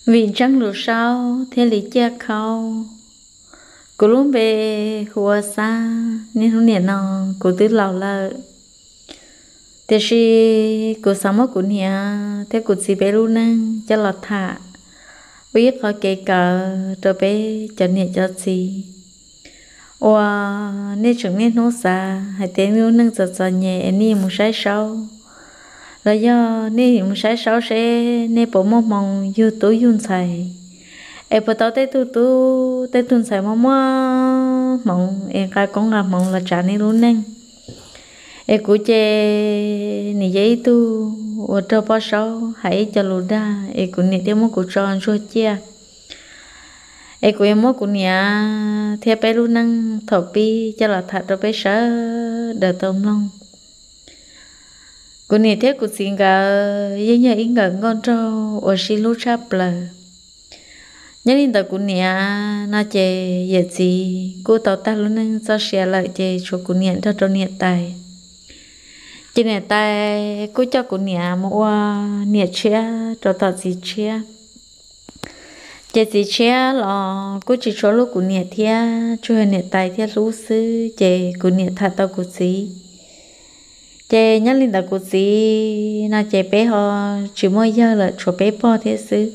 Vim ntseeg lus saub thiaj li ciaj khau. Kuv lub npe hu ua Xab, niaj hnub niam no kuv twb laus lawm, tiam sis kuv xav muab kuv niam thiab kuv txiv peb lub neej coj los tham ua ib qho kev kawm rau peb cov niam cov txiv, uas nej tseem niaj hnub xav hais tias nej lub neej txom txom nyem es nej mus saib saub, los yog nej mus saib saub seb nej puas muaj hmoo yug tub yug ntxhais, es puas tau tej tug tub tej tug ntxhais muaj muaj hmoov es nqa koob nqa hmoov los tsav nej lub neej. Es kuv ces nim yog ib tug uas raug poj saub hais ib co lus dag es kuv niam thiaj muab kuv tso ntsuag ciaj. Es kuv yuav muab kuv niam thiab peb lub neej thaum pib coj los tham rau peb sawv daws tau mloog. Kuv niam thiab kuv txiv nkawd yeej yog ib nkawm nkauj nraug uas sib hlub tshaj plaws. Nyob li ntawd kuv niam no ces yawm txiv kuj tau tag lub neej txoj sia lawm ces tshuav kuv niam nrog rau niam tais. Ces niam tais kuj coj kuv niam mus ua niam tshiab rau tom txiv tshiab. Ces txiv tshiab los kuj tsis tshua hlub kuv niam thiab, tsuas yog niam tais thiaj hlub xwb, ces kuv niam tham tau kuv txiv. Ces nyob li ntawd kuv txiv no ces peb ho tsis muaj yawg lawm, tshuav peb pog thiab xwb.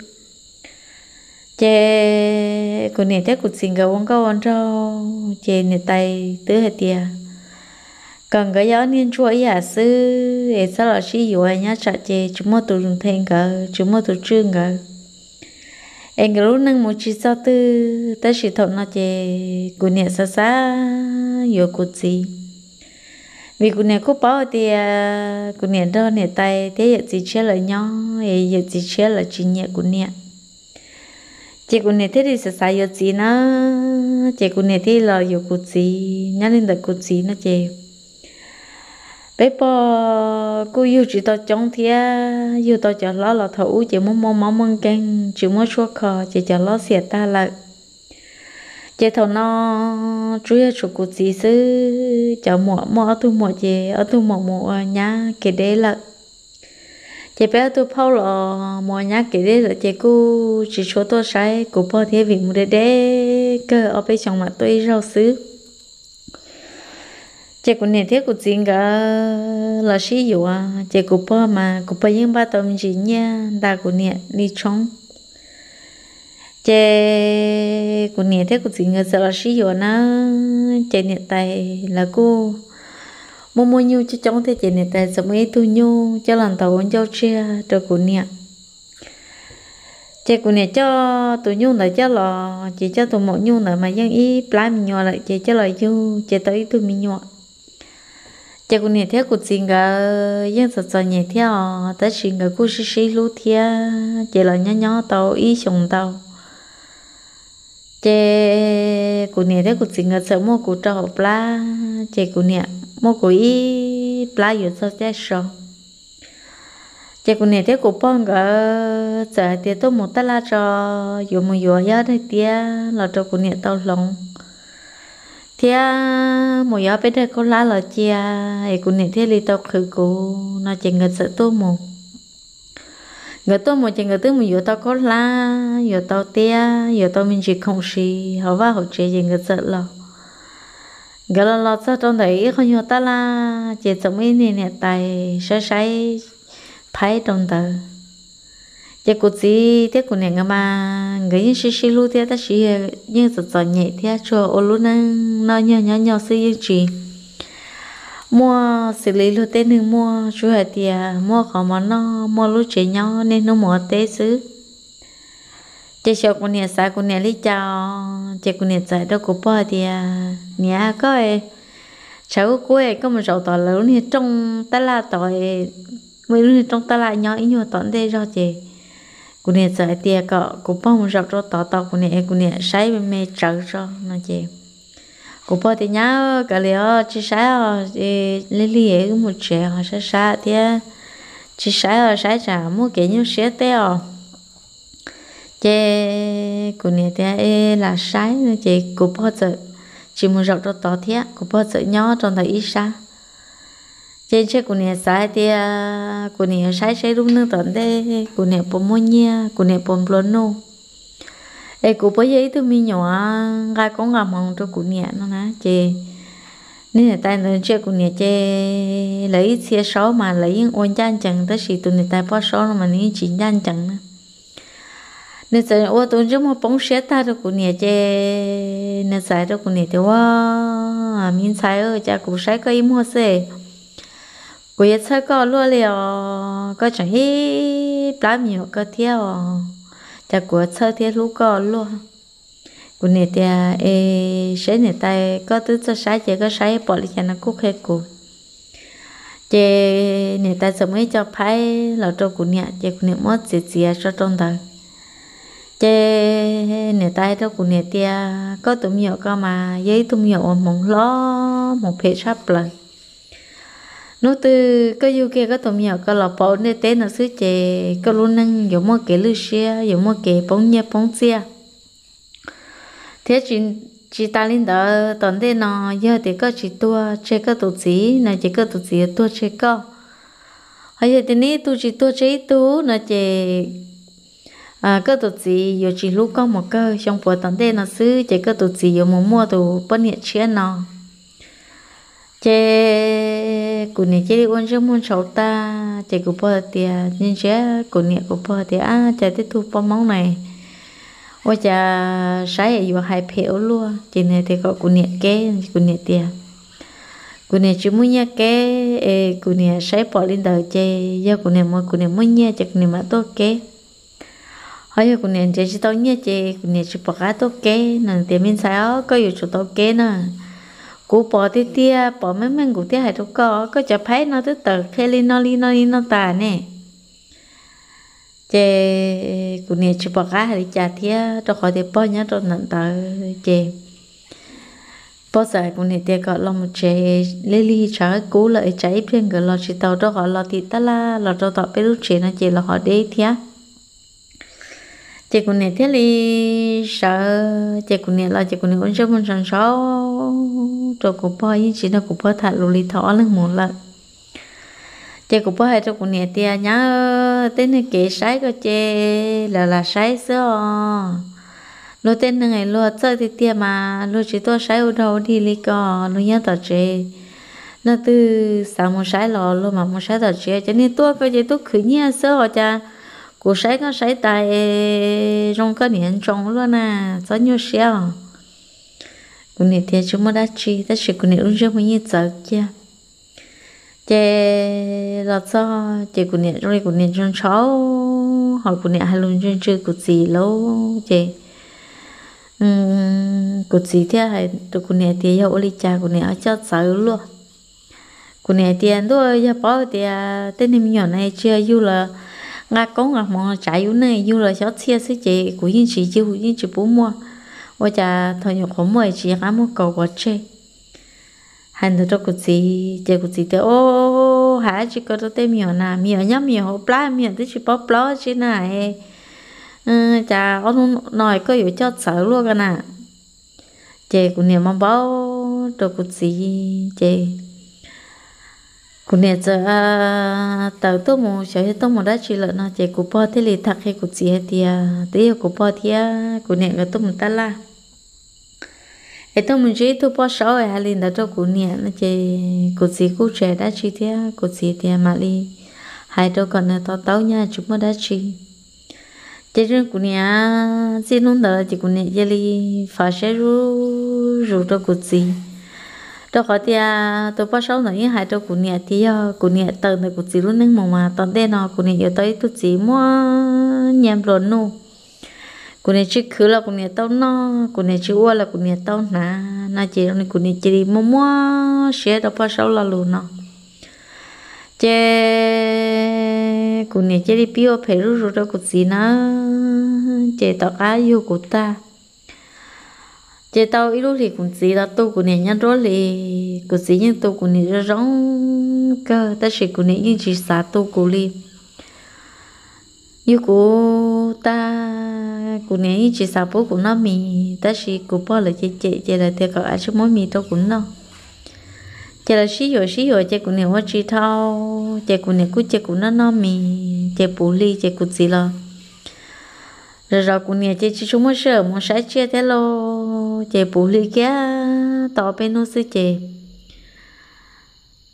Ces kuv niam thiab kuv txiv nkawd ua nkauj ua nraug ces niam tais twb hais tias kom nkawd yog ob niag ntsuag ib yam xwb es txhob los sib yuav, nyob tsam ces tsis muaj tus nthe nkawd, tsis muaj tus tswj nkawd, es nkawd lub neej mus tsis txog twg. Tab sis thaum no ces kuv niam xav xav yuav kuv txiv, vim kuv niam kuj paub hais tias kuv niam nrog niam tais thiab yawm txiv tshiab lawv nyob es yawm txiv tshiab lawv tsis nyiam kuv niam. Ces kuv niam thiaj li xav xav yuav txiv na, ces kuv niam thiaj los yuav kuv txiv. Nyob li ntawd kuv txiv no ces peb pog kuj yug tsis tau coob thiab, yug tau cov hlob los thaum ub ces muaj muaj mob muaj nkeeg tsis muaj tshuaj kho ces cov hlob xiam tag lawm. Ces thaum no tsuas yog tshuav kuv txiv xwb, cov muam muaj ob tug muam ces ob tug muam mus ua nyab kev deb lawm. Ces peb ob tug phauj los mus ua nyab kev deb lawm ces kuj tsis tshua tuaj saib kuv pog thiab vim mus deb deb kawg, ob peb xyoos mam tuaj ib zaug xwb. Ces kuv niam thiab kuv txiv nkawd los sib yuav, ces kuv pog mas kuv pog yeej npaj tau me ntsis nyiaj nta kuv niam li tshoob. Ces kuv niam thiab kuv txiv nkawd txawm los sib yuav na, ces niam tais lawv kuj muaj muaj nyuj coob coob thiab, ces niam tais txawm muaj ib tug nyuj coj los ntaus ua ncauj tsiag rau kuv niam. Ces kuv niam coj tus nyuj ntawd coj los, ces coj tus maum nyuj ntawd mas yeej ib plab me nyuam lawm, ces coj los yug ces tau ib tug me nyuam. Ces kuv niam thiab kuv txiv nkawd yeej txom txom nyem thiab os, tab sis nkawd kuj sib sib hlub thiab, ces los nyob nyob tau ib xyoos ntau. Ces kuv niam thiab kuv txiv nkawd txawm muaj kuv rau hauv plab, ces kuv niam muaj kuv ib plab yuav txog caij so. Ces kuv niam thiab kuv pog nkawd txawm hais tias tuaj mus taj laj tso, yuav mus yuav ib daim tiab los rau kuv niam tau hloov, thiab mus yuav peb daim khaub hlab los cia, es kuv niam thiaj li tau qhwv kuv no. Ces nkawd txawm tuaj mus. Nkawd tuaj mus ces nkawd twb mus yuav tau khaub hlab, yuav tau tiab, yuav tau me ntsis khoom siv hauv vaj hauv tsev, ces nkawd txawm los. Nkawd los los txog rau ntawm ib qho nyuag taj laj, ces txawm muaj ib niag niam tais saib saib phaib rau ntawd. Ces kuv txiv thiab kuv niam nkawd mas nkawd yeej sib sib hlub thiab, tab sis yeej txom txom nyem thiab, tsuas ua lub neej noj nyog nyob nyog xwb, yeej tsis muaj xws li luag tej neeg muaj, tsuas hais tias muaj qhov mov noj, muaj lub tsev nyob, niaj hnub mus ua teb xwb. Ces xyov kuv niam xav kuv niam li cas, ces kuv niam txawm hais rau kuv pog tias, niam, koj tshav kub kub es koj mus zaum tom lawv lub niag rooj taj laj tod, muaj ib lub niag rooj taj laj nyob ib nyuag tom ntej zog, ces kuv niam txawm hais tias kom kuv pog mus zaum rau tod tos kuv niam es kuv niam saib me me tsawv tso no. Ces kuv pog tias, nyab, kav liam os, tsis saib os, lig lig wb mus tsev os, saib saib thiab, tsis saib os, saib tsam muaj kev nyuaj siab teb os. Ces kuv niam tias, e, lam saib no, ces kuv pog txawm tsis mus zaum rau tod thiab, kuv pog txawm nyob rau ntawm ib sab. Ces ntshe kuv niam xav hais tias kuv niam yuav saib saib lub neej tom ntej kuv niam puas muaj nyiaj, kuv niam puas nplua nuj, es kuv puas yog ib tug me nyuam nqa koob nqa hmoov rau kuv niam no na. Ces niag niam tais ntawd ntsia kuv niam ces lawv ib txhia saub mas lawv yeej ua ncaj ncees, tab sis tus niam tais poj saub no mas nws yeej tsis ncaj ncees na. Nws txawm ua tus ntsej muag poob siab tag rau kuv niam ces nws txawm hais rau kuv niam tias, Ua, me ntxhais, cas kuv saib koj ib muag xwb, kuv yuav txhawj koj luaj li os, koj tseem ib plab me nyuam koj thiab os, cas kuv txhawj thiab hlub koj luaj. Kuv niam tias, Es saib niam tais, koj twb txawj saib ces koj saib pom li cas no kuj qhia kuv. Ces niam tais txawm muaj ib co phaib los rau kuv niam ces kuv niam muab txiav txiav tso rau ntawd. Ces niam tais hais rau kuv niam tias, Koj tus me nyuam ko mas yog ib tug me nyuam uas hmoov hlob hmoov phem tshaj plaws. Hnub twg koj yug kiag koj tus me nyuam ko los pov ua ntiaj teb no xwb ces koj lub neej yuav muaj kev lwj siab, yuav muaj kev poob nyiaj poob txiaj. Thiab tsis tas li ntawd, tom ntej no yog tias koj tsis tuag tseg koj tus txiv no ces koj tus txiv yuav tuag tseg koj. Ho yog tias neb ib tug tsis tuag tseg ib tug no ces koj tus txiv yuav tsis hlub koj mus kawg, xyoo puav tom ntej no xwb ces koj tus txiv yuav mus muaj tus poj niam tshiab no. Ces kuv niam cia li ua ntsej muag ntshauv tag ces kuv pog tias, ntsia kuv niam, kuv pog tias, Ab, cas tej tug poj Hmoob na ua cas saib yuav hais phem ua luaj. Ces nws tias kom kuv niam keb, kuv niam tias kuv niam tsis muaj nyiaj keb es kuv niam saib pom li ntawd ces yog kuv niam mus kuv niam muaj nyiaj ces kuv niam mam tuaj keb. Ho yog kuv niam nrhiav tsis tau nyiaj ces kuv niam tsis pom qab tuaj keb no. Tias, Me ntxhais os, koj yuav tsum tau keb na. Kuv pom tiag tiag, pom meej meej kuv thiaj hais rau koj, koj cov phaib no twb tawm qhia li no li no li no tas ne. Ces kuv niam tsis pom qab hais li cas thiab, rau qhov tias pog nyob rau ntawm ntawd ces pog txawm hais kuv niam tias kom los mus tsev, lig lig tshav kub lawm es tsam ib pliag nkawd los tsis tau, rau qhov los tim tab laj los rau tom peb lub tsev no ces los ho deb thiab. Ces kuv niam thiaj li sawv, ces kuv niam los ces kuv niam ua ntsej muag ntshauv ntshauv rau kuv pog, yeej tsis nrog kuv pog tham lus li thaum ob leeg mus lawm. Ces kuv pog hais rau kuv niam tias, Nyab, tej neeg kev saib ko ces lawv lam saib xwb os. Luag tej neeg luag txawj tiag tiag mas luag tsis tuaj saib ua dog ua dig li ko, luag nyob tom tsev. Leej twg xav mus saib los luag mam mus saib tom tsev, cov niag tuaj ko ces tuaj khwv nyiaj xwb os. Cas kuv saib koj saib tas es zoo koj niam ntsoov luaj na, txhob nyuaj siab os. Kuv niam tias tsis muaj dab tsi, tab sis kuv niam lub ntsej muag yeej txawv kiag. Ces los txog ces kuv niam zoo li kuv niam ntshau ntshau, ho kuv niam hais lus ntsw ntsw kuv txiv lauj. Ces kuv txiv thiaj hais rau kuv niam tias yog ua li cas kuv niam ho coj txawv luaj. Kuv niam tias ntuj, yog paub tias tej niag me nyuam no tsis yog yug los nqa koob nqa hmoov tsav yus neej, yug los xyob txhiaj xwb ces kuv yeej tsis yug, yeej tsis pub muaj. Ua cas thaum nyuam qhuav muaj tsis nqa muab kaus pov tseg. Hais ntawd rau kuv txiv ces kuv txiv tias, Au, hais dab tsi ko rau tej me nyuam na, me nyuam nyob me nyuam hauv plab, me nyuam twb tsis paub plaub tsi na. Cas ob hnub no koj yuav coj txawv luaj ko na? Ces kuv niam mam npau rau kuv txiv ces kuv niam txawm tawm tuaj mus, xyov yog tuaj mus dab tsi lawm no ces kuv pog thiaj li tham qhia kuv txiv hais tias twb yog kuv pog thiab kuv niam nkawd tuaj mus tab laj es tuaj mus ntsib ib tug poj saub hais li ntawd rau kuv niam no ces kuv txiv kuj tsis hais dab tsi thiab, kuv txiv tias mam li hais rau kom nws to taub nyaj, tsis muaj dab tsi. Ces kuv niam txij hnub ntawd ces kuv niam cia li fav siab zuj zus rau kuv txiv, rau qhov tias tus poj saub ntawd yeej hais rau kuv niam tias yog kuv niam tawm ntawm kuv txiv lub neej mus mas tom ntej no kuv niam yuav tau ib tug txiv muaj nyiaj nplua nuj. Kuv niam tsis khwv los kuv niam tau noj, kuv niam tsis ua los kuv niam tau hnav no ces kuv niam cia li muaj muaj siab rau poj saub lo lus no. Ces kuv niam cia li pib ua phem zuj zus rau kuv txiv na. Ces tom qab yug kuv tag ces tau ib lub hlis kuv txiv los tu kuv niam nyob nruab hlis. Kuv txiv yeej tu kuv niam zoo zoo kawg tab sis kuv niam yeej tsis xav tu kuv li. Yug kuv tag kuv niam yeej tsis xav pub kuv noj mis tab sis kuv pog lawv cem cem ces lawv tias kom kav tsij muab mis rau kuv noj. Ces lawv sib yuam sib yuam ces kuv niam ua tsis dhau, ces kuv niam kuj cia kuv noj noj mis ces puv hli ces kuv txiv los zov zov kuv niam ces tsis tshua muaj sij hawm mus saib tsiaj thiab lauj. Ces puv hli kiag tau ob peb hnub xwb ces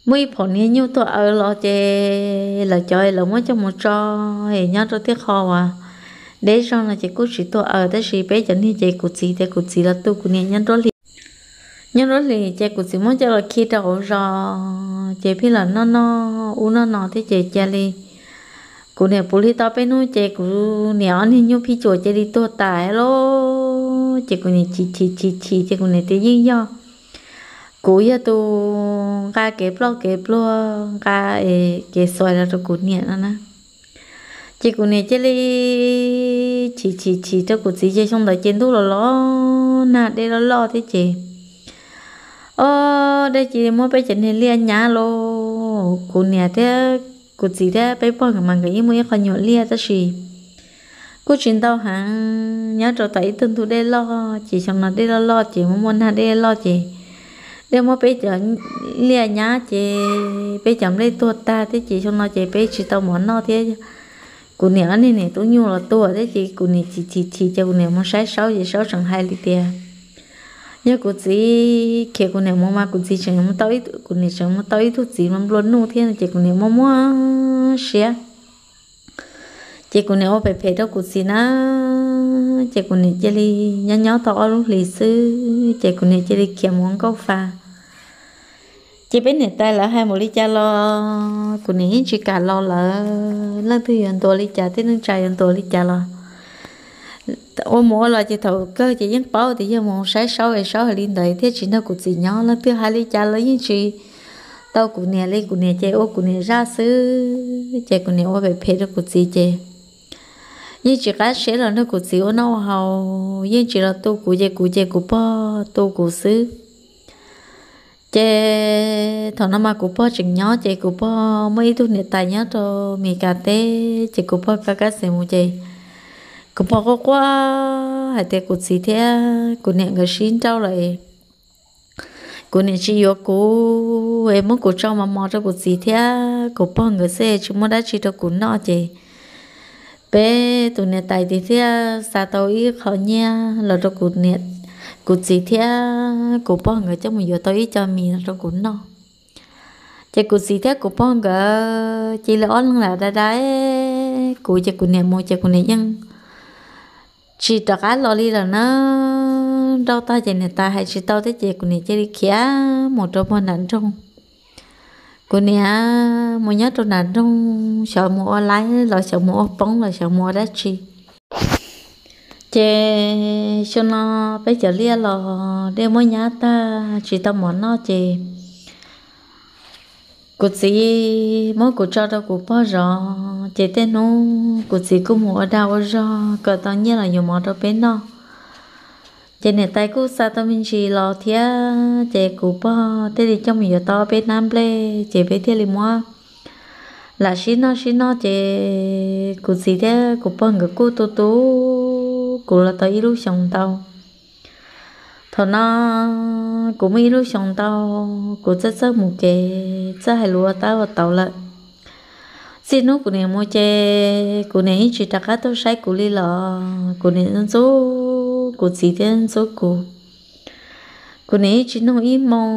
muaj ib phaum niag nyuj tuag aws los ces lawv cov lawv muab coj mus tso es nyob rau tej qho uas deb zog no ces kuj tsis tuag aws, tab sis peb cov niag ces kuv txiv tias kuv txiv los tu kuv niam nyob nruab hlis. Nyob nruab hlis ces kuv txiv muab coj los khi rau hauv zos ces pheej los noj noj ub noj no thiab ces cia li kuv niam puv hli tau peb hnub ces kuv niam ob niag nyuj phij cuam cia li tuag tas lauj. Ces kuv niam chim chim chim chim ces kuv niam tias yeej yog kuv yog tus nqa kev ploj kev pluag, nqa kev xuav los rau kuv niam no na. Ces kuv niam cia li chim chim chim rau kuv txiv ces xyoo ntawd ces ntuj los los nag dej loj loj thiab ces ob dej cia li muab peb cov niag liaj nyab lauj. Kuv niam thiab kuv txiv thiab peb pog nkawd mas nkawd yeej muaj ib qho nyuam liaj tab sis kuj tsis ntau heev, nyob rau tom ib tug ntug dej loj ces xyoo no dej loj loj ces muaj muaj nag dej loj ces dej muab peb cov liaj nyab ces peb cov nplej tuag tag thiab ces xyoo no ces peb tsis tau mov noj thiab. Kuv niam ob niag niam tub nyuj los tuag thiab ces kuv niam chim chim chim ces kuv niam mus saib Saub ces Saub tseem hais li tias yog kuv txiv khiav kuv niam mus mas kuv txiv tseem, kuv niam tseem mus tau ib tug txiv mas nplua nuj thiab no ces kuv niam muaj muaj siab. Ces kuv niam ua phem phem rau kuv txiv na, ces kuv niam cia li nyob nyob tau ob lub hlis xwb ces kuv niam cia li khiav mus ua nkauj fa. Ces peb niam tais lawv hais npaum li cas los kuv niam yeej tsis kam los lawm, leej twg yuav ntuas li cas thiab neej tsa yuav ntuas li cas los ua mus ua los ces thaum kawg ces yeej paub tias yog mus saib Saub es Saub hais li ntawd thiaj tsis nrog kuv txiv nyob, leej twg hais li cas los yeej tsis tau kuv niam li, kuv niam ces ua kuv niam zaj xwb ces kuv niam ua phem phem rau kuv txiv ces yeej tsis qab siab los nrog kuv txiv ua noj ua haus, yeej tsis los tu kuv ces kuv ces kuv pog tu kuv xwb. Ces thaum no mas kuv pog tseem nyob ces kuv pog muaj ib tug niam tais nyob rau Mes Kas teb ces kuv pog kab kab xees mus ces kuv pog quaj quaj hais tias kuv txiv thiab kuv niam nkawd sib nrauj lawm, kuv niam tsis yuav kuv es muab kuv tso mos mos rau kuv txiv thiab kuv pog nkawd xwb tsis muaj dab tsi rau kuv noj ces peb tus niam tais tias thiaj xa tau ib qho nyiaj los rau kuv niam, kuv txiv thiab kuv pog nkawd coj mus yuav tau ib co mis los rau kuv noj. Ces kuv txiv thiab kuv pog nkawd cia li ob leeg lam da da kuv ces kuv niam mus ces kuv niam yeej tsis rov qab los li lawm na. Nrauj tag ces niam tais hais tsis tau thiab ces kuv niam cia li khiav mus rau puag nram nroog. Kuv niam mus nyob rau nram nroog xyov mus ua laib los xyov mus ua poob los xyov mus ua dab tsi. Ces xyoo no peb cov liaj los dej muab nyab tag tsis tau mov noj ces kuv txiv muab kuv tso rau kuv pog zov ces tej hnub kuv txiv kuj mus ua dag ua zog kom tau nyiaj los yuav mov rau peb noj. Ces niam tais kuj xa tau me ntsis los thiab ces kuv pog thiaj li coj mus yuav tau peb hnab nplej ces peb thiaj li muab lam sib noj sib noj ces kuv txiv thiab kuv pog nkawd kuj tu tu kuv los tau ib lub xyoos ntau. Thaum no kuv muaj ib lub xyoos ntau, kuv txawj txawj mus kev txawj hais lus ua tab ua tau lawm. Txij hnub kuv niam mus ces kuv niam yeej tsis rov qab tuaj saib kuv li los kuv niam ntxub kuv txiv thiab ntxub kuv. Kuv niam yeej tsis nug ib moo,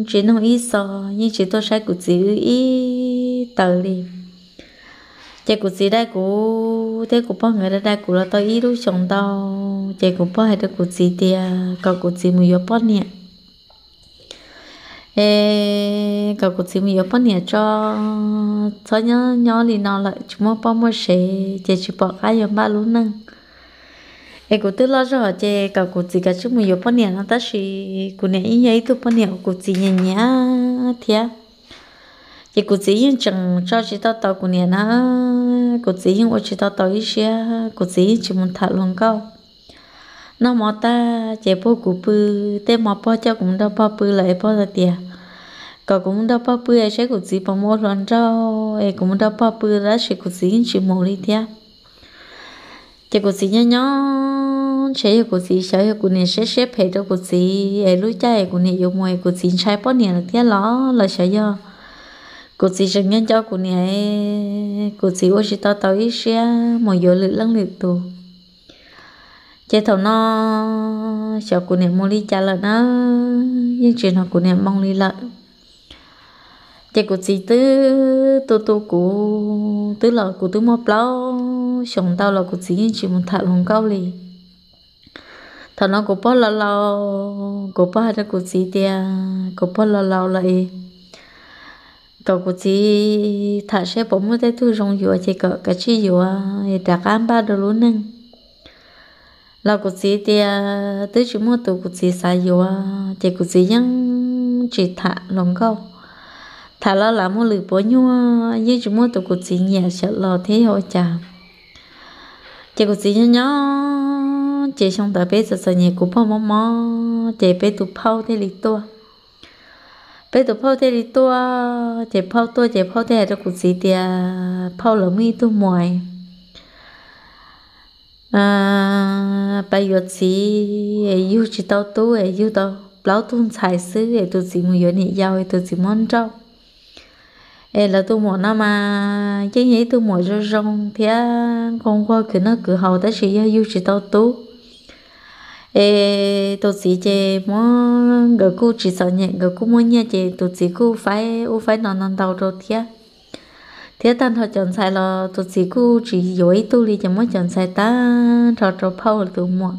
tsis nug ib xo, yeej tsis tuaj saib kuv txiv wb ib taws li. Ces kuv txiv dai kuv thiab kuv pog nkawd dai dai kuv los tau ib lub xyoos ntau, ces kuv pog hais rau kuv txiv tias kom kuv txiv mus yuav poj niam. Es kom kuv txiv mus yuav poj niam tso, txhob nyob nyob li no lawm, tsis muaj poj muaj sev ces tsis pom qab yuav npaj lub neej. Es kuv twb loj zog ces kom kuv txiv kav tsij mus yuav poj niam no tab sis kuv niam yeej yog ib tug poj niam uas kuv txiv nyiam nyiam thiab. Ces kuv txiv yeej tseem tso tsis tau taus kuv niam na, kuv txiv yeej ua tsis tau taus ib siab, kuv txiv yeej tsis mus tham hluas nkauj. Noj mov tag ces pog kuv pw, tej hmo pog coj kuv mus nrog pog pw lawm es pog hais tias kom kuv mus nrog pog pw es saib kuv txiv puas mus ua hluas nraug es kuv mus nrog pog pw tab sis kuv txiv yeej tsis mus li thiab. Ces kuv txiv nyob nyob ntshe yog kuv txiv xyov yog kuv niam siab siab phem rau kuv txiv es lub caij es kuv niam yuav mus es kuv txiv ntshai poj niam lawm thiab los los xyov yog kuv txiv tseem nco nco kuv niam, kuv txiv ua tsis tau tau ib siab mus yuav lwm leej lwm tus. Ces thaum no xyov kuv niam mus li cas lawm na, yeej tsis hnov kuv niam moo li lawm. Ces kuv txiv twb tu tu kuv twb los kuv twb muaj plaub xyoos ntau los kuv txiv yeej tsis mus tham hluas nkauj li. Thaum no kuv pog laus laus, kuv pog hais rau kuv txiv tias kuv pog laus laus lawm, kom kuv txiv tham seb puas muaj tej tug zoo yuav ces kom kav tsij yuav es rov qab npaj rau lub neej. Los kuv txiv tias twb tsis muaj tus kuv txiv xav yuav ces kuv txiv yeej tsis tham hluas nkauj. Tham los lam muaj lwm puav nyuag yeej tsis muaj tus kuv txiv nyiam xyaum los thiab yog ua cas. Ces kuv txiv nyob nyob ces xyoo ntawd peb txom txom nyem kuv pog mob mob ces peb tus phauj thiaj li tuaj. Peb tus phauj thiaj li tuaj ces phauj tuaj ces phauj thiaj hais rau kuv txiv tias phauj lawv muaj ib tug muam pab yuav txiv, yug tsis tau tub es yug tau plaub tug ntxhais xwb es tus txiv mus yuav niam yau es tus txiv muab nrauj. Es lawv tus muam no mas yeej yog ib tug muam zoo zoo thiab nquag nquag khwv noj khwv haus tab sis yog yug tsis tau tub. Es tus txiv ces muab nkawd kuj tsis txom nyem, nkawd kuj muaj nyiaj ces tus txiv kuj faib ub faib no ntau ntau rau thiab. Thiab tag nrho cov ntxhais los tus txiv kuj tsis yuav ib tug li ces muab cov ntxhais tag nrho rau phauj tus muam.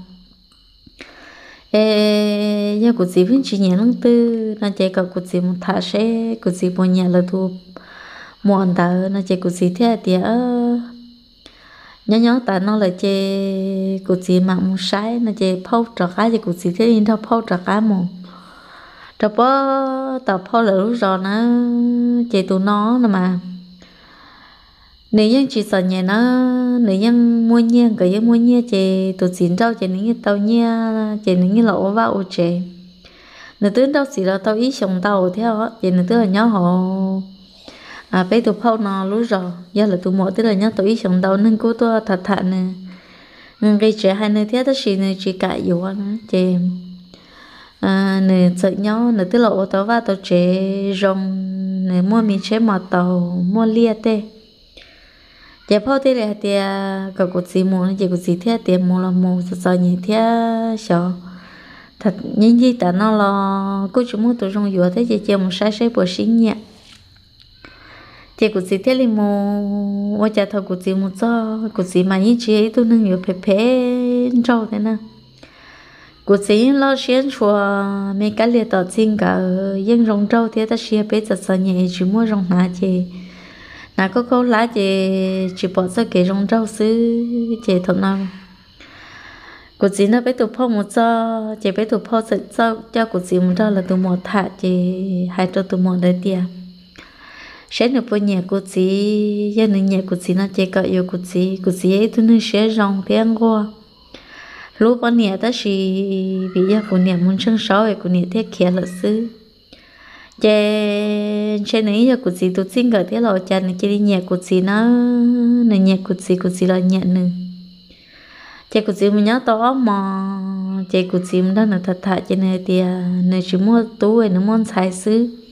Es yog kuv txiv pheej tsis nyiam leej twg no ces kom kuv txiv mus tham seb kuv txiv puas nyiam lawv tus muam ntawd no ces kuv txiv thiaj hais tias nyob nyob tas no lawm ces kuv txiv mam mus saib no ces phauj rov qab ces kuv txiv thiaj li nrog phauj rov qab mus rau puag tom phauj lawv lub zos na. Ces tus no no mas nws yeej tsis txom nyem na, nws yeej muaj nyiaj, nkawd yeej muaj nyiaj ces tus txiv nrauj ces nws yeej tau nyiaj ces nws yeej los ua vaj ua tsev. Nws twb nrauj txiv los tau ib xyoos ntau thiab ces nws twb los nyob hauv peb tus phauj no lub zos, yog lawv tus muam twb los nyob tau ib xyoos ntau, neeg kuj tuaj tham tham nws, nqis tsev hais nws thiab tab sis nws tsis kam yuav na ces nws txawm nyob, nws twb los ua tau vaj tau tsev zoo, nws muaj me tsheb mos taus muaj liaj tej. Ces phauj thiaj li hais tias kom kuv txiv mus no ces kuv txiv thiaj tias mus los mus, txom txom nyem thiab xyov, ncig ncig tas no los kuj tsis muaj tus zoo yuav thiab ces cia mus saib saib puas sib nyiam. Ces kuv txiv thiaj li mus, ua cas thaum kuv txiv mus txog kuv txiv mas yeej tsis yog ib tug neeg yuav phem phem nraug thiab na. Kuv txiv yeej loj siab ntshua, me kab lia tom txij nkawm yeej zoo nraug thiab tab sis yog peb txom txom nyem tsis muaj zoo hnav ces hnav khaub khaub hlab ces tsis pom txoj kev zoo nraug xwb. Ces thaum no kuv txiv nrog peb tus phauj mus txog ces peb tus phauj txawm coj kuv txiv mus nrog lawv tus muam tham ces hais rau tus muam ntawd tias saib nws puas nyiam kuv txiv, yog nws nyiam kuv txiv no ces kom yuav kuv txiv. Kuv txiv yog ib tug neeg siab zoo thiab nquag, hlub poj niam tab sis vim yog kuv niam mus ntseeg saub es kuv niam thiaj khiav lawm xwb. Ces ntshe nws ib yog kuv txiv tus txij nkawm thiab los ua cas nws cia li nyiam kuv txiv na, nws nyiam kuv txiv, kuv txiv los nyiam nws. Ces kuv txiv mus nyob tau ob hmos ces kuv txiv mus nrog nws tham tham ces nws hais tias nws tsis muaj tub, nws muaj ntxhais xwb.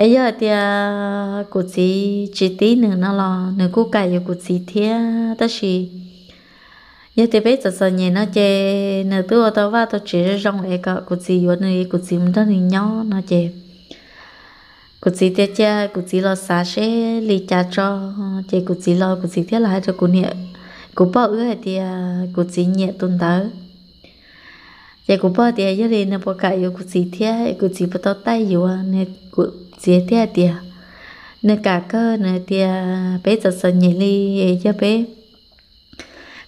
Es yog hais tias kuv txiv tsis tib nws no los nws kuj kam yuav kuv txiv thiab tab sis yog tias peb txom txom nyem no ces nws twb ua tau vaj tau tsev zoo zoo es kom kuv txiv yuav nws, kuv txiv mus nrog nws nyob no ces kuv txiv tias cia kuv txiv los xav seb li cas tso. Ces kuv txiv los kuv txiv thiaj los hais rau kuv niam, kuv pog wb hais tias kuv txiv nyiam tus ntawd. Ces kuv pog tias yog li nws puas kam yuav kuv txiv thiab, kuv txiv puas tau taij yuav. Kuv txiv thiaj tias nws kam kawg, nws tias peb txom txom nyem li, yog peb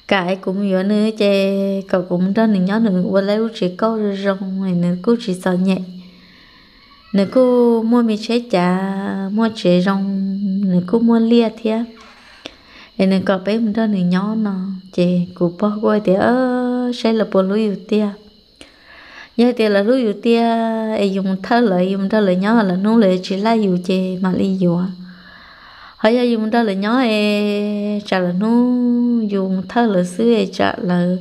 kam es kuv mus yuav nws ces kom kuv mus nrog nws nyob, nws ua lub tsev kauj zoo zoo, nws kuj tsis txom nyem, nws kuj muaj me tsheb cav, muaj tsev zoo, nws kuj muaj liaj thiab, es nws kom peb mus nrog nws nyob no. Ces kuv pog kuj tias saib lawv puas hlub yus tiag. Yog tias lawv hlub yus tiag es yus mus thawj lawv, yus mus nrog lawv nyob lawv hnub lawv tsis laj yus ces mam li yuav. Ho yog yus mus nrog lawv nyob es tsam lawv hnub yus mus thawj lawv xwb es tsam lawv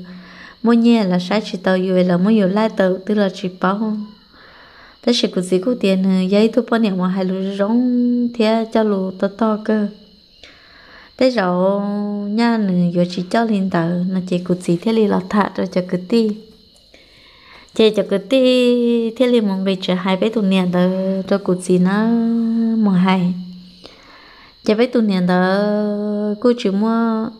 muaj nyiaj los saib tsis taus yus, lawv muab yus laij tawm twg los tsis paub. Tab sis kuv txiv kuj tias nws yog ib tug poj niam uas hais lus zoo thiab coj lus tog tog kawg. Tej zaum nyaj nws yuav tsis coj li ntawd no ces kuv txiv thiaj li los tham rau cov kwv tij. Ces cov kwv tij thiaj li mus nqis tsev hais peb tus niam ntawd rau kuv txiv na, mus hais. Ces peb tus niam ntawd kuj tsis muaj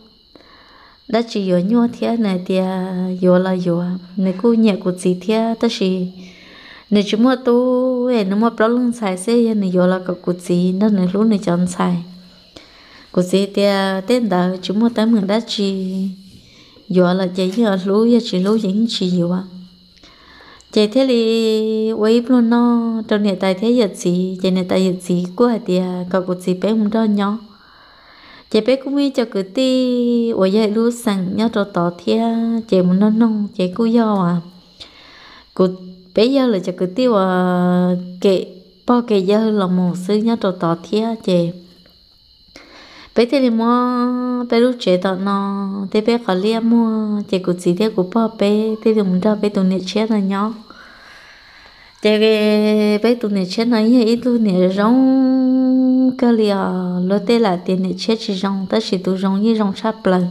dab tsi yuav nyuaj thiab, nws tias yuav los yuav, nws kuj nyiam kuv txiv thiab tab sis nws tsis muaj tub, nws muaj plaub leeg ntxhais xwb, yog nws yuav los kom kuv txiv nrog nws hlub nws cov ntxhais. Kuv txiv tias tej ntawd tsis muaj teeb meem dab tsi, yuav lawm ces yeej yuav hlub, yog tsis hlub ces yeej tsis yuav. Ces thiaj li ua ib pluag noj rau niam tais thiab yawm txiv, ces niam tais yawm txiv kuj hais tias kom kuv txiv peb mus nrog nyob. Ces peb kuj muaj ib co kwv tij uas yog ib lub xeem nyob rau tod thiab, ces mus nrog noog ces kuj yog kuv, peb yog lawv cov kwv tij uas kem pog kem yawg los mus xwb nyob rau tod thiab. Ces peb thiaj li muab peb lub tsev tom no, tej peb qhov liaj muag, ces kuv txiv thiab kuv pog peb thiaj li mus nrog peb tus niam tshiab no nyob. Ces peb tus niam tshiab no yog ib tug niam zoo kawg li os. Luag tej lam tias niam tshiab tsis zoo, tab sis tus zoo yeej zoo tshaj plaws.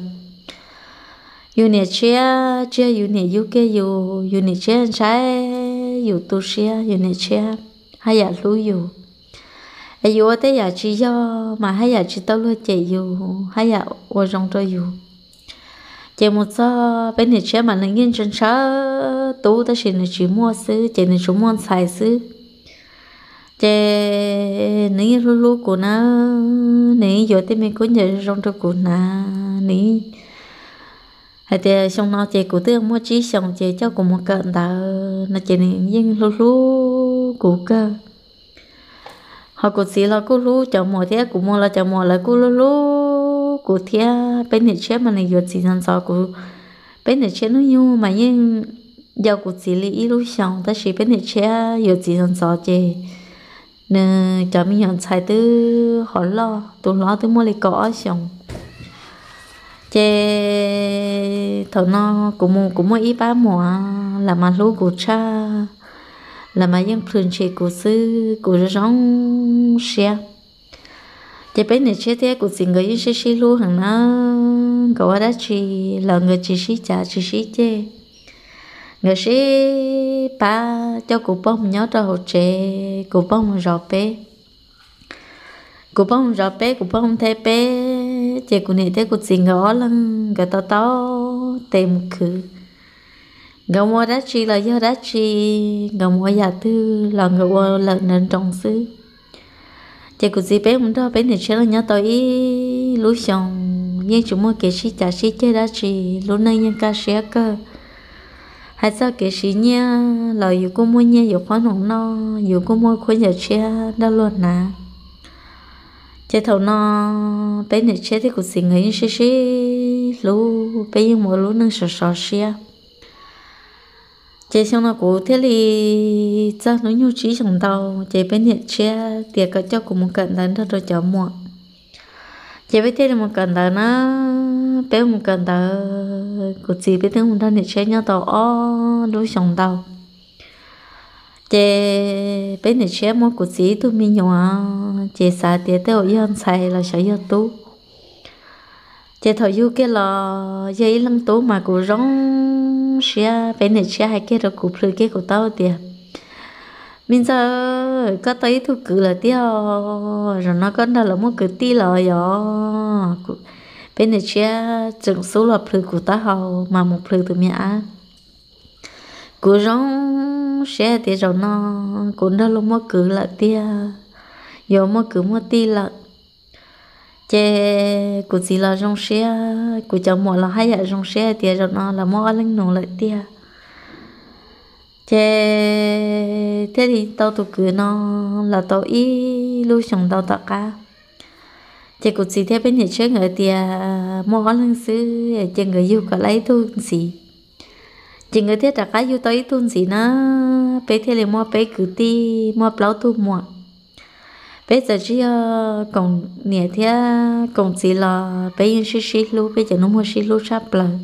Yus niam tshiab tsis yog yus niam yug kiag yus, yus niam tshiab ntshai yus tu siab, yus niam tshiab haj yam hlub yus. Es yus ua tej yam tsis yog mas haj yam tsis tau luag cem yus, haj yam ua zoo rau yus. Ces mus txog peb niam tshiab mas nws yeej ntshaw ntshaw tub, tab sis nws tsis muaj xwb, ces nws tsuas muaj ntxhais xwb. Ces nws yeej hlub hlub kuv na, nws yeej yuav tej me khaub ncaws zoo rau kuv hnav, nws hais tias xyoo no ces kuv twb muaj tsib xyoos ces coj kuv mus kawm ntawv no, ces nws yeej hlub hlub kuv kawg. Ho kuv txiv los kuj hlub cov muam thiab, kuv mus los cov muam lawv kuj hlub hlub kuv thiab. Peb niam tshiab mas nws yuav txiv ntxov ntxov kuv, peb niam tshiab hnub nyoog mas yeej yau kuv txiv li ib lub xyoos, tab sis peb niam tshiab yuav txiv ntxov ntxov ces nws cov me nyuam ntxhais twb hov loj, tus hlob twb muaj li kaum ob xyoos. Ces thaum no kuv mus kuv muaj ib pab muam, lawv mas hlub kuv tshaj, lawv mas yeej plhws ntshis kuv xwb, kuv zoo zoo siab. Ces peb niam tshiab thiab kuv txiv nkawd yeej sib sib hlub heev na, nkawd ua dab tsi los nkawd tsis sib cav tsis sib ceg. Nkawd sib pab coj kuv pog mus nyob rau hauv tsev, kuv pog mus zov peb. Kuv pog mus zov peb, kuv pog mus nthe peb, ces kuv niam thiab kuv txiv nkawd ob leeg nkawd tau tau tes mus khwv. Nkawd mus ua dab tsi los yog dab tsi, nkawd mus ua yam twg los nkawd ua lawm nrawm nroos xwb. Ces kuv txiv peb mus nrog peb niam tshiab los nyob tau ib lub xyoos, yeej tsis muaj kev sib cav sib ceg dab tsi, lub neej yeej kaj siab kawg. Hais txog kev siv nyiaj los yus kuj muaj nyiaj yus qhob noom noj, yus kuj muaj khaub ncaws tshiab nrog luag hnav. Ces thaum no peb niam tshiab thiab kuv txiv nkawd yeej sib sib hlub, peb yeej mus ua lub neej sov sov siab. Ces xyoo no kuv thiaj li txog hnub nyoog tsib xyoos ntau, ces peb niam tshiab tias kom coj kuv mus kawm ntawv nrog rau cov muam. Ces peb thiaj li mus kawm ntawv na, peb mus kawm ntawv, kuv txiv peb twb mus nrog niam tshiab nyob tau ob lub xyoos ntau. Ces peb niam tshiab muaj kuv txiv ib tug me nyuam, ces xav tias tej zaum yog ntxhais los xyov yog tub. Ces thaum yug kiag los yog ib leeg tub mas kuv zoo siab, peb niam tshiab hais kiag rau kuv, plhws kiag kuv taub tias, Me ntxawg, koj tau ib tug kwv lawm tiag, zaum no koj nrog lawv muaj kwv tij lawm yog? Peb niam tshiab tseem xub los plhws kuv taub hau mas mus plhws tus me ab. Kuv zoo siab tias zaum no kuv nrog luag muaj kwv lawm tiag, yuav muaj kwv muaj tij lawm. Ces kuv txiv los zoo siab, kuv cov muam los haj yam zoo siab tias zaum no los muaj ob leeg nus lawm tiag. Ces thiaj li tau tus kwv no los tau ib lub xyoos ntau tom qab. Ces kuv txiv thiab peb niam tshiab nkawd tias muaj ob leeg xwb ces nkawd yug kom lawm ib tug ntxiv. Ces nkawd thiaj rov qab yug tau ib tug ntxiv na, peb thiaj li muaj peb kwv tij, muaj plaub tug muam. Peb txawm tsis yog koom niam thiab koom txiv los peb yeej sib sib hlub, peb cov nus muag sib hlub tshaj plaws.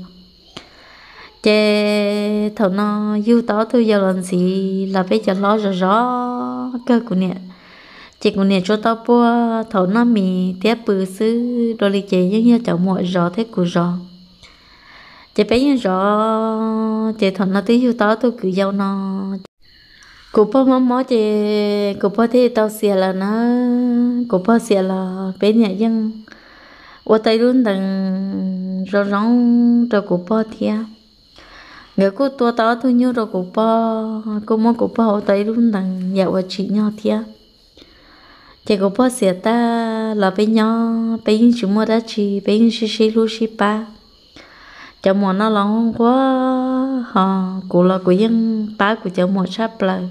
Ces thaum no yug tau ob tug yau los ntxiv los peb cov hlob zov zov kawg kuv niam, ces kuv niam tsuas tau puag thaum noj mis thiab pw xwb, dua li ces yeej yog cov muam zov thiab kuv zov. Ces peb yeej zov, ces thaum no twb yug tau ob tug kwv yau no. Kuv pog mob mob ces kuv pog thiaj tau xiam lawm na. Kuv pog xiam los peb niam yeej ua tau ib lub ntees zoo zoo rau kuv pog thiab. Nkawd kuj tua tau ob tug nyuj rau kuv pog, kuj muab kuv pog ua tau ib lub ntees yam uas tsim nyog thiab. Ces kuv pog xiam tag los peb nyob, peb yeej tsis muaj dab tsi, peb yeej sib sib hlub sib pab. Cov muam no los nquag, ho kuv los kuv yeej pab kuv cov muam tshaj plaws.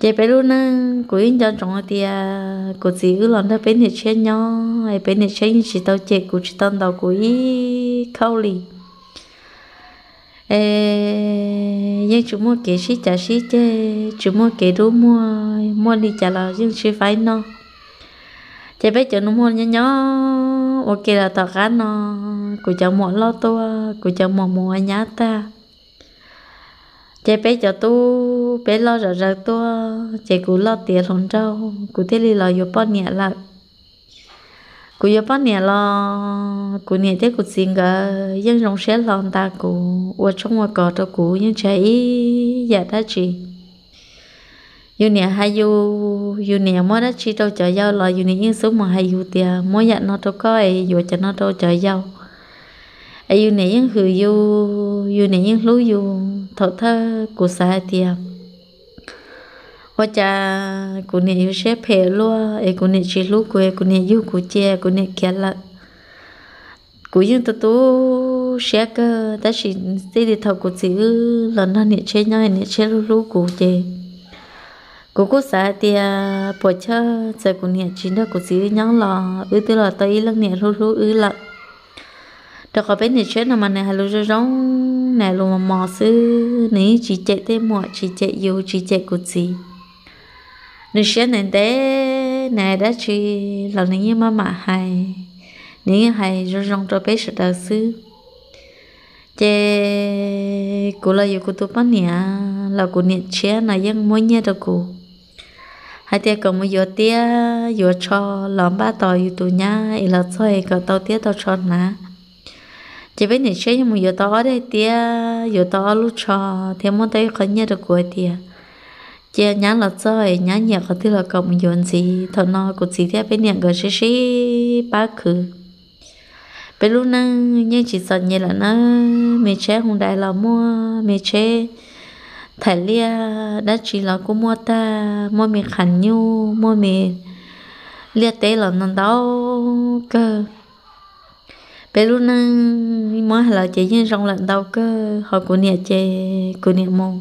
Ces peb lub neej kuv yeej nco ntsoov hais tias kuv txiv wb los nrog peb niam tshiab nyob, peb niam tshiab yeej tsis tau cem kuv, tsis tau ntaus kuv ib khauj li. Es yeej tsis muaj kev sib cav sib ceg, tsis muaj kev dub muag, muaj li cas los yeej sib faib noj. Ces peb cov nus muag nyob nyob ua ke los tom qab no, kuv cov muam loj tuaj, kuv cov muam mus ua nyab tag, ces peb cov tub peb loj zom zaws tuaj, ces kuv loj tiav hluas nraug, kuv thiaj li los yuav poj niam lawm. Kuv yuav poj niam los kuv niam thiab kuv txiv nkawd yeej zoo siab hlo nta kuv, ua tshoob ua kos rau kuv, yeej tsis hais ib yam dab tsi. Yus niam hais yus, yus niam muab dab tsi rau cov yau los yus niam yeej xub mus hais yus tias muab yam no rau koj es yuav cov no rau cov yau. Es yus niam yeej hwm yus, yus niam yeej hlub yus. Thaum thawj kuv xav hais tias ua cas kuv niam yuav siab phem luaj es kuv niam tsis hlub kuv, kuv niam yug kuv cia kuv niam khiav lawm. Kuv yeej tu tu siab kawg, tab sis txij li thaum kuv txiv wb los nrog niam tshiab nyob, niam tshiab hlub hlub kuv ces kuv kuj xav hais tias puas chawj txawm kuv niam tsis nrog kuv txiv wb nyob los wb twb los tau ib leej niam hlub hlub wb lawm. Rau qhov peb niam tshiab no mas nws hais lus zoo zoo, nws hais lus mos mos xwb, nws yeej tsis cem tej muam, tsis cem yus, tsis cem kuv txiv. Nws siab ntev ntev, nws hais dab tsi los nws yeej maj mam hais, nws yeej hais zoo zoo rau peb sawv daws xwb. Ces kuv los yuav kuv tus poj niam los kuv niam tshiab no yeej muab nyiaj rau kuv hais tias kom mus yuav tiab yuav tsho los npaj tos yus tus nyab es los txog es kom tau tiab tau tsho hnav. Ces peb niam tshiab yeej mus yuav tau ob daim tiab, yuav tau ob lub tsho thiab muab tau ib qho nyiaj rau kuv hais tias cia nyab los txog es nyab nyiam qhov twg los kom mus yuav ntxiv. Thaum no kuv txiv thiab peb niam nkawd sib sib pab khwv. Peb lub neej yeej tsis txom nyem lawm nawb, me tsheb hoo dais los muaj, me tsheb thaim liaj dab tsi los kuj muaj tag, muaj me qhas nyuj, muaj me liaj teb los ntau ntau kawg. Peb lub neej muab hais los ces yeej zoo lawm ntau kawg. Ho kuv niam ces kuv niam mus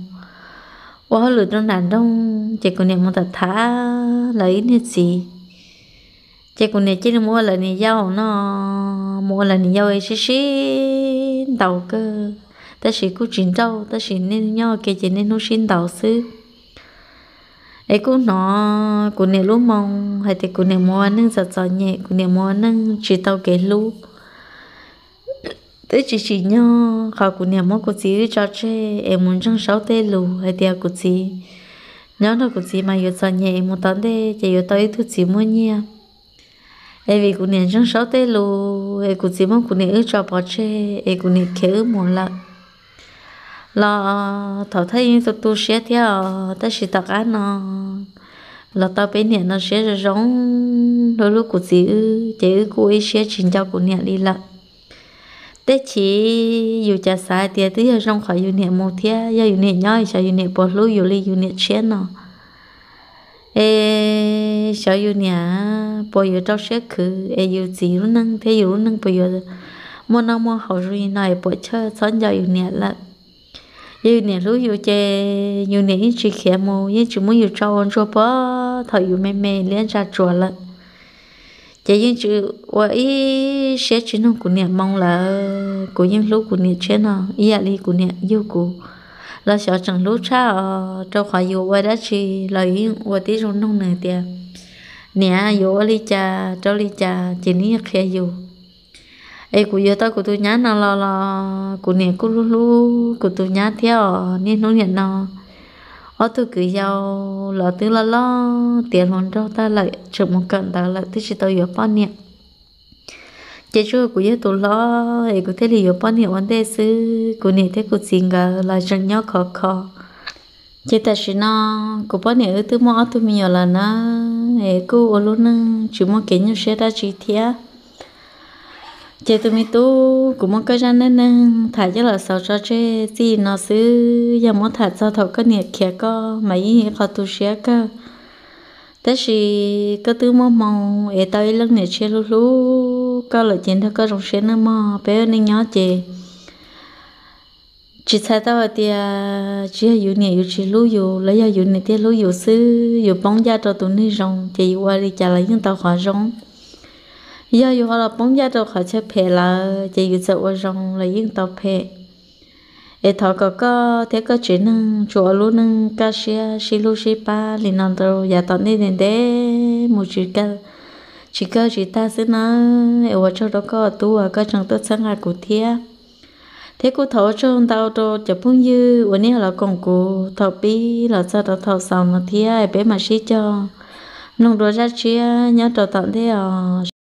ua hauj lwm rau nram nroog, ces kuv niam mus tham tham lawv ib niag txiv, ces kuv niam cia li mus ua lawv niam yau no, mus ua lawv niam yau es sib sib ntaus kawg, tab sis kuj tsis nrauj, tab sis nej nyob ua ke ces niaj hnub sib ntaus xwb. Es kuj hnov kuv niam lub moo hais tias kuv niam mus ua neej txom txom nyem, kuv niam mus ua neej tsis tau kev hlub. Twb tsis tsim nyog qhov kuv niam muab kuv txiv wb tso tseg es mus ntseeg Saub tej lus hais tias kuv txiv nyob nrog kuv txiv mas yuav txom nyem es mus tom ntej ces yuav tau ib tug txiv muaj nyiaj. Es vim kuv niam ntseeg Saub tej lus es kuv txiv muab kuv niam wb tso pov tseg es kuv niam khiav wb mus lawm. Los thaum thawj yeej tu tu siab thiab os, tab sis tom qab no los tau peb niam no siab zoo zoo, hlub hlub kuv txiv wb ces wb kuj ua ib siab tsis nco kuv niam li lawm. Tej chim yus cas xav hais tias twb yog zoo qhov yus niam mus thiab, yog yus niam nyob xyov yus niam puas hlub yus li yus niam tshiab no. Es xyov yus niam puas yuav rau siab khwv es yus txiv lub neej thiab yus lub neej puas yuav muaj noj muaj haus zoo li no es puas chawj txhob nco yus niam lawm. Yog yus niam hlub yus ces yus niam yeej tsis khiav mus, yeej tsis muab yus tso ua ntsuag puag thaum yus me me liab ntsa tsuas lawm. Ces yeej tsis ua ib siab tsis noog kuv niam moo lawm. Kuv yeej hlub kuv niam tshiab no ib yam li kuv niam yug kuv los xyov tseem hlub tshaj os, rau qhov yus ua dab tsi los yus yeej ua tib zoo noog nws tias, niam, yuav ua li cas rau li cas ces nws yeej qhia yus. Es kuv yuav tau kuv tus nyab no los los kuv niam kuj hlub hlub kuv tus nyab thiab os. Niaj hnub niam no ob tug kwv yau los twb loj loj tiav hluas nraug tag lawm, tseem mus kawm ntawv lawm, twb tsis tau yuav poj niam. Ces tsuas kuv yog tus hlob es kuv thiaj li yuav poj niam ua ntej xwb. Kuv niam thiab kuv txiv nkawd los tseem nyob khov kho. Ces tam sim no kuv poj niam wb twb muaj ob tug me nyuam lawm na, es kuj ua lub neej tsis muaj kev nyuaj siab dab tsi thiab. Ces tus me tub, kuv muab koj zaj neej neeg tham coj los xaus tso tseg txij no xwb. Yog muab tham txog thaum koj niam khiav koj mas yeej yog ib qho tu siab kawg. Tab sis koj twb muaj hmoo es tau ib leej niam tshiab hlub hlub koj lawm ces nrog koj zoo siab nawb mog. Peb ua neej nyob ces tsis txhais tau hais tias tsis yog yus niam yus tsis hlub yus los yog yus niam thiaj hlub yus xwb. Yus poob ncaj rau tus neeg zoo ces yus ua li cas los yeej tau qhov zoo. Yog yus ho los poob ncaj rau qhov chaw phem lawm ces yus txawm ua zoo los yeej tau phem. Es thov kom koj thiab koj tsev neeg tsuas ua lub neej kaj siab sib hlub sib pab li no rau yav tom ntej ntev ntev mus tsis kawg tsis tag xwb nawb. Es ua tsaug rau koj tub uas koj tseem tuaj txhawb nqa kuv thiab. Thiab kuj thov ua tsaug ntau rau cov phooj ywg uas nej los koom kuv thaum pib los txog rau thaum xaus no thiab. Peb mam sib cog mloog dua zaj tshiab nyob rau tom ntej os.